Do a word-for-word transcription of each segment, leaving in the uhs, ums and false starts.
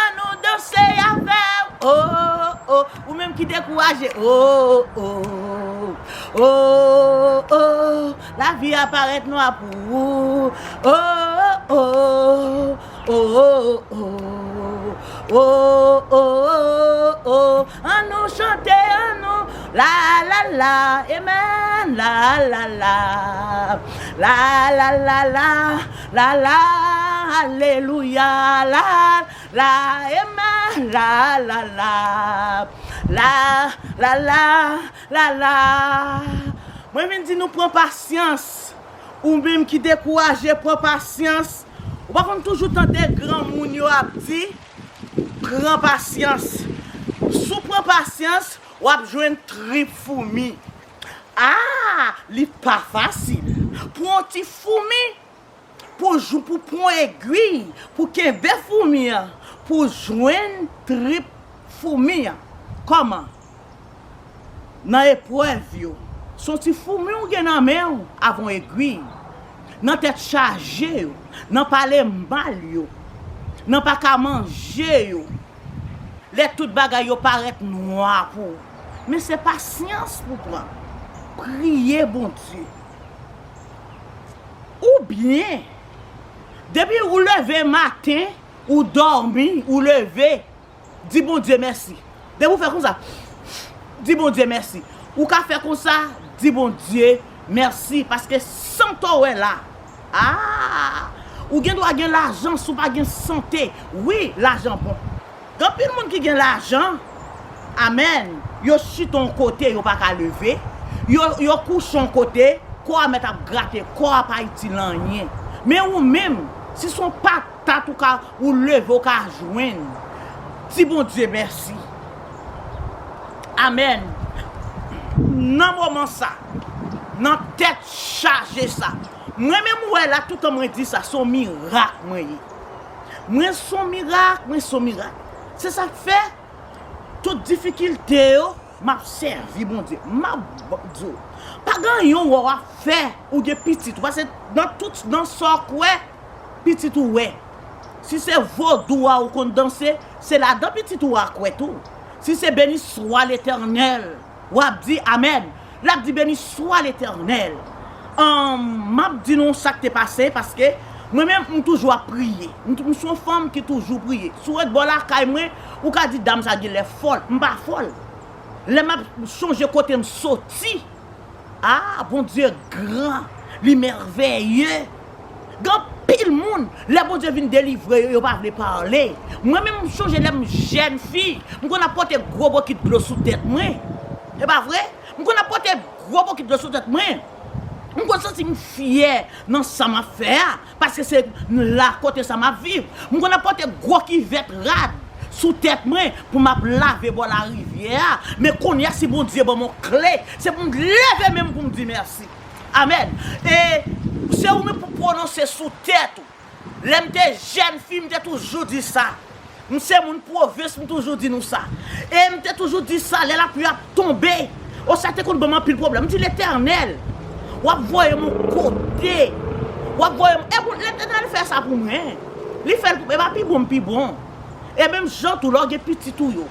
Ann nou danse avè w. Oh, oh, ou menm ki dekouraje. Oh, oh, oh, oh, lavi a parèt nwa pou ou. Oh, oh, oh, oh, oh, oh, oh, oh, oh. Ann nou chante, ann nou. La, la, la, amen. La, la, la. La, la, la, la, la, la, alelouya. La, la, amen. La, la, la. La, la, la, la, la. Mwen vin di nou pran pasyans. Ou menm ki dekouraje, pran pasyans. Ou pa konn toujou tande granmoun yo ap di, pran pasyans. Si w pran pasyans, w ap jwenn trip foumi. Ah, li pa fasil. Pou yon ti foumi, pou jou, pou pran egwi, pou kenbe foumi an, pou jwenn trip foumi an. Kòman? Nan eprèv yo, se yon ti foumi w gen nan men w avè yon egwi. Nan tèt chaje yo, nan pale mal yo, nan pa ka manje yo. Lè tout bagay yo parèt nwa pou ou. Men se pasyans pou pran. Priye Bondye. Oubyen, depi ou leve maten, ou dòmi, ou leve, di Bondye mèsi. Depi ou fè konsa, di Bondye mèsi. Ou ka fè konsa, di Bondye mèsi. Paske sante w wè la. Ah! Ou gen dwa gen lajan, si w pa gen sante. Wi, lajan bon. Gen anpil moun ki gen lajan, amèn, yo chita yon kote, yo pa ka leve. Yo, yo kouche yon kote, kò a mèt ap grate, kò a pa itil anyen. Men ou menm, si se yon patat ou ka, ou leve, ou ka jwenn, di Bondye mèsi. Amèn. Nan moman sa, nan tèt chaje sa, mwen menm, ou wè la, toutan mwen di sa, se yon mirak mwen ye. Mwen se yon mirak, mwen se yon mirak. Se sa k fè, tout difikilte yo, m ap sèvi Bondye. M ap di w, pa gen anyen w wè w ap fè, ou gen pitit ou. Paske nan tout, nan sa w kwè, pitit ou wè. Si se vodou a ou konn danse, se ladan pitit ou a kwè tou. Si se beni swa Letènèl, w ap di amèn. L ap di, beni swa Letènèl. Ahn, m ap di nou sa k te pase, paske mwen menm, m toujou ap priye. M, m se yon fanm ki toujou priye. Si w ret bò lakay mwen, ou ka di, dam sa genlè fòl. M pa fòl. Lè m ap sonje kote m soti, ah, Bondye gran, li mèvèye. Gen anpil moun, lè Bondye vin delivre yo, yo pa vle pale. Mwen menm, m sonje lè m jèn fi, m konn ap pote gwo bokit dlo sou tèt mwen. E pa vre? M konn ap pote gwo bokit dlo sou tèt mwen. M konn santi m fyè nan sa m ap fè a, paske se la kote sa m ap viv. M konn ap pote gwo kivèt rad sou tèt mwen pou m ap lave bò larivyè a. Men kounye a, si Bondye ban m yon kle, se pou m leve men m pou m di mèsi. Amèn. E se ou menm pou pwononse sou tèt ou. Lè m te jèn fi, m te toujou di sa. M se moun pwovens, m toujou di nou sa. E m te toujou di sa, lè lapli ap tonbe, o sa te konn ban m anpil pwoblèm. M di, Letènèl, w ap voye m yon kote. W ap voye m, e pou Letènèl fè sa pou mwen. Li fè l pou, e pa pi bon m pi bon. E menm jan tou, lè w gen pitit ou yo,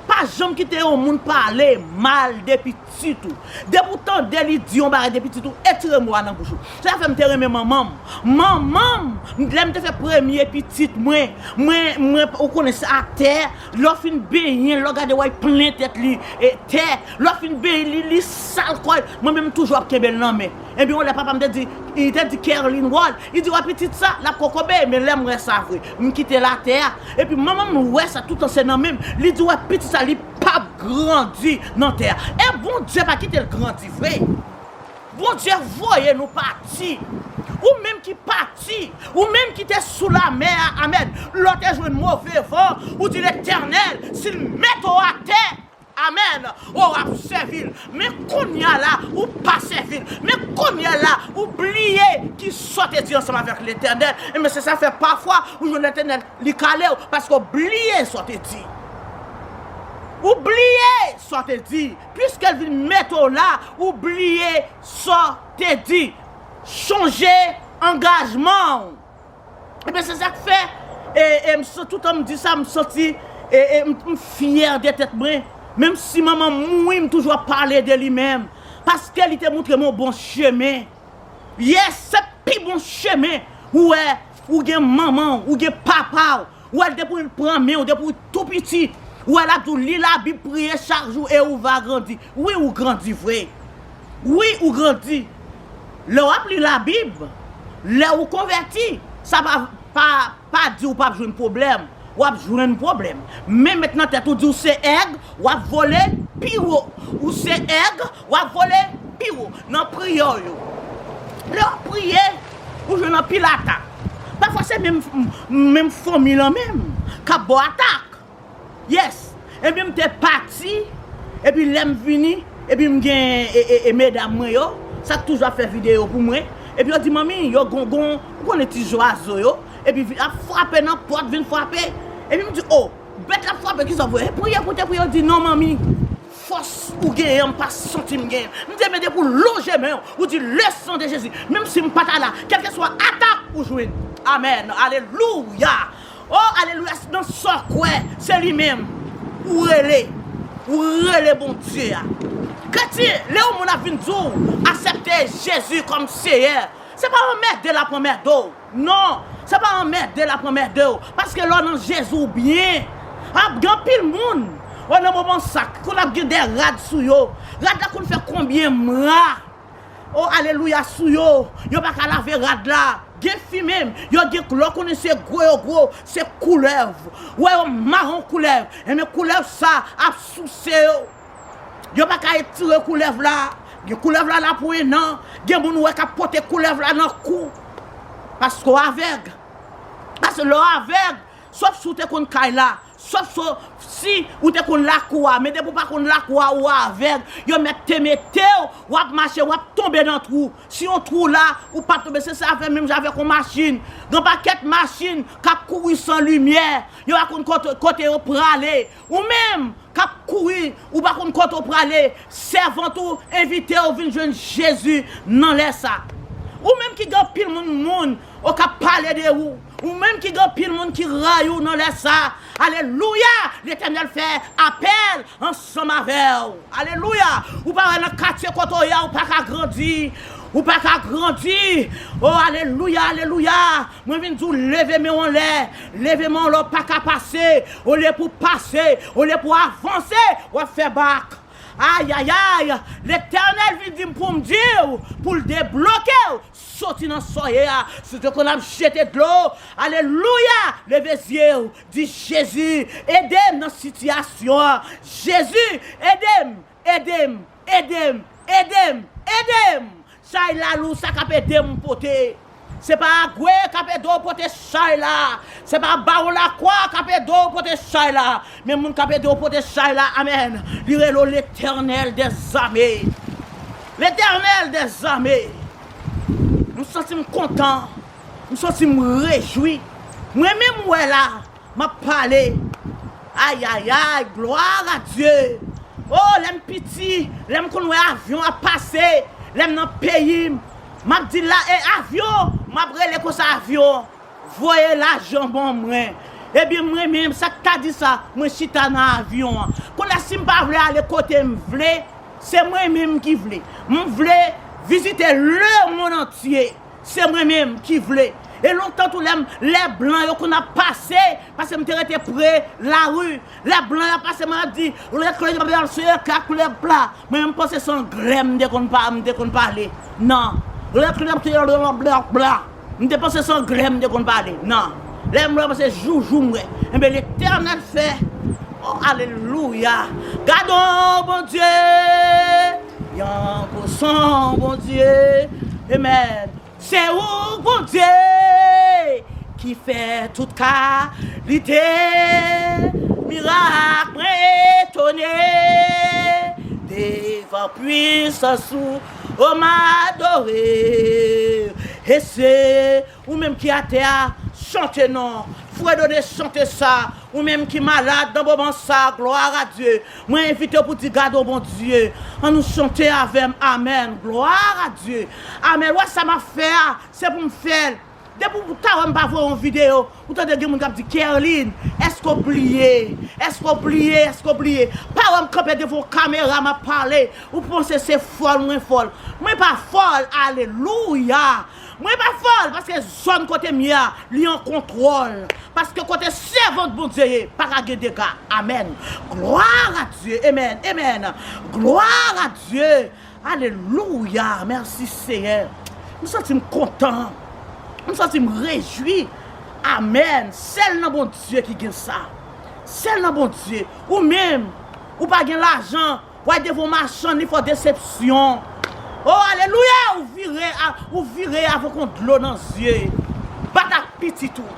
pa janm kite yon moun pale mal de pitit ou. Depi w tande li di yon bagay de pitit ou, etire mo a nan bouch ou. Se sa fè m te renmen manman m. Manman m, lè m te fè premye pitit mwen, mwen, mwen, ou konnen se atè, lè w fin benyen l, lè w gade w wè l plen tèt li, e, tè, lè w fin benyen li, li sal kò l. Mwen menm, m toujou ap kenbe l nan men. Ebyen, yon lè papa m te di, li te di Kerlin Ward, li di, "Wè pitit sa, l ap kokobe, men lè m wè sa vre, m kite latè a." Epi manman m wè sa toutan se nan men m, li di, "Wè pitit sa, li p ap grandi nan tè a." E Bondye pa kite l grandi vre. Bondye voye nou pati. Ou menm ki pati, ou menm ki te sou lamè a, amèn. Lè w te jwenn move van, ou di, "Letènèl, si l mete w atè, amèn, o, w ap sèvi l." Men kounye a la, ou pa sèvi l. Men kounye a la, ou bliye ki sa w te di ansanm avèk Letènèl. Ebyen, se sa fè pafwa, ou jwenn Letènèl, li kale w, paske w bliye sa w te di. Ou bliye sa w te di. Piske l vin mete w la, ou bliye sa w te di. Chonje angajman w. Ebyen, se sa k fè, e, e, m san-, toutan m di sa, m santi, e, e, m, m fyè de tèt mwen. Menm si manman m mouri, m toujou ap pale de li menm. Paske li te montre m yon bon chemen. Yes, se pi bon chemen. Ou wè, ou gen manman w, ou gen papa w. Ou wè l depi w pran men w, depi w tou piti. Ou wè l ap di w, li Labib, priye chak jou e ou va grandi. Wi, ou grandi vre. Wi, ou grandi. Lè w ap li Labib, lè ou konvèti, sa pa, pa, pa di ou p ap jwenn pwoblèm. W ap jwenn pwoblèm. Men met nan tèt ou di w se èg, w ap vole pi wo. Ou se èg, w ap vole pi wo. Nan priyè w yo. Lè w ap priye, ou jwenn anpil atak. Pafwa se menm, menm fanmi lan menm k ap ba w atak. Yes. Ebyen, m te pati, epi lè m vini, epi m gen, e, e, e, medam mwen yo, sa k toujou ap fè videyo pou mwen. Epi yo di, "Manmi, yo gon, gon, ou konnen ti zwazo yo, epi vi-, ap frape nan pòt, vin frape." Epi m di, "O, bèt la ap frape, kisa w vle?" E priye pou te priye, yo di, "Non, manmi, fòs ou genyen an, m pa santi m genyen." M di, "Men depi w lonje men w, ou di, 'Le sang de Jésus,' menm si m pa ta la, kèlkeswa atak ou jwenn." Amèn. Alelouya. O, alelouya, nan sa w kwè, se li menm. Ou rele. Ou rele Bondye a. Kretyen, lè yon moun ap vin di w, aksepte Jezi kòm Seyè, se pa anmède l ap anmède w. Non, se pa anmède l ap anmède w. Paske lè w nan Jezi, w byen. Ap gen anpil moun, o, nan moman sa, konn ap gen de rad sou yo. Rad la konn fè konbyen mwa? O, alelouya, sou yo. Yo pa ka lave rad la. Gen fi menm, yo gen, lè w konnen se gwo yo gwo, se koulèv. Ou wè yo mawon koulèv. Ebyen, koulèv sa ap souse yo. Yo pa ka etire koulèv la. Gen koulèv la, la pou en an. Gen moun ou wè k ap pote koulèv la nan kou. Paske w avèg. Paske lè w avèg, sòf si w te konn kay la, sòf so-, si ou te konn lakou a, men depi w pa konn lakou a, ou avèg, yo mèt te mete w, w ap mache, w ap tonbe nan twou. Si yon twou la, ou p ap tonbe, se sa fè menm jan avèk yon machin. Gen pakèt machin k ap kouri san limyè, yo pa konn kote, kote yo prale. Ou menm k ap kouri, ou pa konn kote w prale, sèvant ou envite w vin jwenn Jezi nan lè sa. Ou menm ki gen anpil moun, moun, o, k ap pale de ou. Ou menm ki gen anpil moun ki rayi w nan lè sa. Alelouya! Letènèl fè apèl ansanm avè w. Alelouya! Ou pa wè nan katye kote w ye a, ou pa ka grandi. Ou pa ka grandi. O, alelouya, alelouya! Mwen vin di w, leve men w anlè. Leve men w anlè, w pa ka pase. Olye pou w pase, olye pou w avanse, w ap fè bak. Ayayay! Letènèl vin di m pou m di w, pou l debloke w, soti nan sa w ye a. Si w te konn ap jete dlo, alelouya! Leve zye w, di, "Jezi, ede m nan sitiyasyon an. Jezi, ede m, ede m, ede m, ede m, ede m." Chay la lou, sa k ap ede m pote. Se pa Agwe k ap ede w pote chay la. Se pa Bawon Lakwa k ap ede w pote chay la. Men moun k ap ede w pote chay la, amèn, li rele w Letènèl dèzame. Letènèl dèzame. M santi m kontan. M santi m rejwi. Mwen menm, m wè la. M ap pale. Ayayay, gloire à Dieu. O, lè m piti, lè m konn wè avyon ap pase, lè m nan peyi m, m ap di la, e avyon, m ap rele konsa, avyon, voye lajan ban mwen. Ebyen, mwen menm, sa k ta di sa, mwen chita nan avyon an. Kounye a, si m pa vle ale kote m vle, se mwen menm ki vle. M vle vizite lemonn antye. Se mwen menm ki vle. E lontan tou lè m, lè blan yo konn ap pase, paske m te rete pre lari. Lè blan yo ap pase, mwen ap di, lè klè yo ap pase, ka koulè bla. Mwen menm panse se anglè m te konn pa, m te konn pale. Non. Lè klè yo ap pase, bla, bla, bla. M te panse se anglè m te konn pale. Non. Lè m wè se joujou m wè. Enben, Letènèl fè. Oh, alelouya. Gadon Bondye. Yon koson Bondye. Amen. Se ou, Bondye, ki fè tout kalite mirak. Mwen etone devan pwisans ou, o m adore. E se ou menm ki atè a, chante non. Fredone, chante sa. Ou menm ki malad nan moman sa, gloire à Dieu. Mwen envite w pou di, gadon Bondye. An nou chante avè m, amèn, gloire à Dieu. Amèn. Wè sa m ap fè a, se pou m fè l. Depi w ta wè m pa voye yon videyo, ou tande gen moun k ap di, Kerline, èske w bliye? Èske w bliye? Èske w bliye? Pa wè m kanpe devan yon kamera, m ap pale. Ou panse se fòl mwen fòl. Mwen pa fòl, alelouya. Mwen pa fòl, paske zòn kote m ye a, li an kontwòl. Paske kote sèvant Bondye ye, pa ka gen dega. Amèn. Gloire à Dieu. Amen. Amen. Gloire à Dieu. Alelouya. Mèsi, Seyè. M santi m kontan. M santi m rejwi. Amèn. Sèl nan Bondye ki gen sa. Sèl nan Bondye. Ou menm, ou pa gen lajan, w al devan machann, li fè w desepsyon. Oh, alelouya! Ou vire, a, ou vire avèk yon dlo nan zye. Bat ak pitit ou.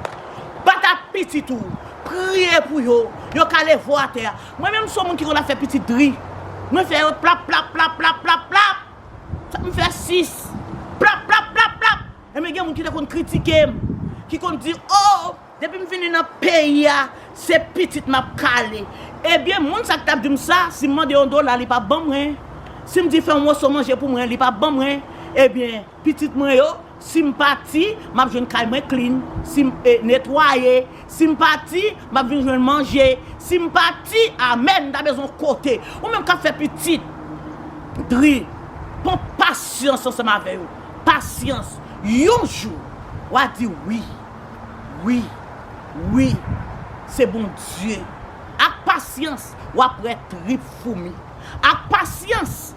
Bat ak pitit ou. Priye pou yo. Yo ka leve w atè a. Mwen menm, se yon moun ki konn ap fè pitit dri. Mwen fè yo plap, plap, plap, plap, plap, plap. Sa m fè sis. Plap, plap, plap, plap. Enben, gen moun ki te konn kritike m, ki konn di, oh, depi m vini nan peyi a, se pitit m ap kale. Ebyen, moun sa ki t ap di m sa, si m mande yon dola, li p ap ban mwen. Si m di fè yon moso manje pou mwen, li p ap ban mwen. Ebyen, pitit mwen yo, si m pati, m ap jwenn kay mwen clean, si m, eh, netwaye. Si m pati, m ap vin jwenn manje. Si m pati, amèn, m ta bezwen kote. Ou menm k ap fè pitit, dri, pran pasyans ansanm avè yo. Pasyans. Yon jou, w a di wi. Wi. Wi. Se Bondye. Ak pasyans, w ap wè trip foumi. Ak pasyans.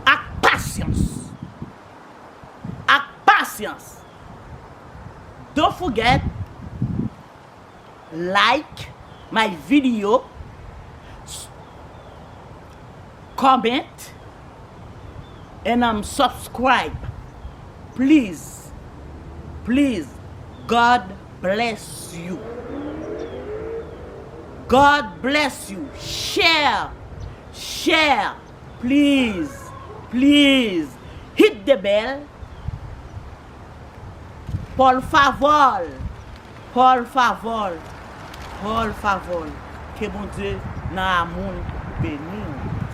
Ak pasyans. Ak pasyans. Don't forget, like my video, s-, comment, and, um, subscribe. Please, please, God bless you. God bless you. Share, share. Please, please, hit the bell. Por favor, por favor, por favor. Ke Bondye nan amou l beni w.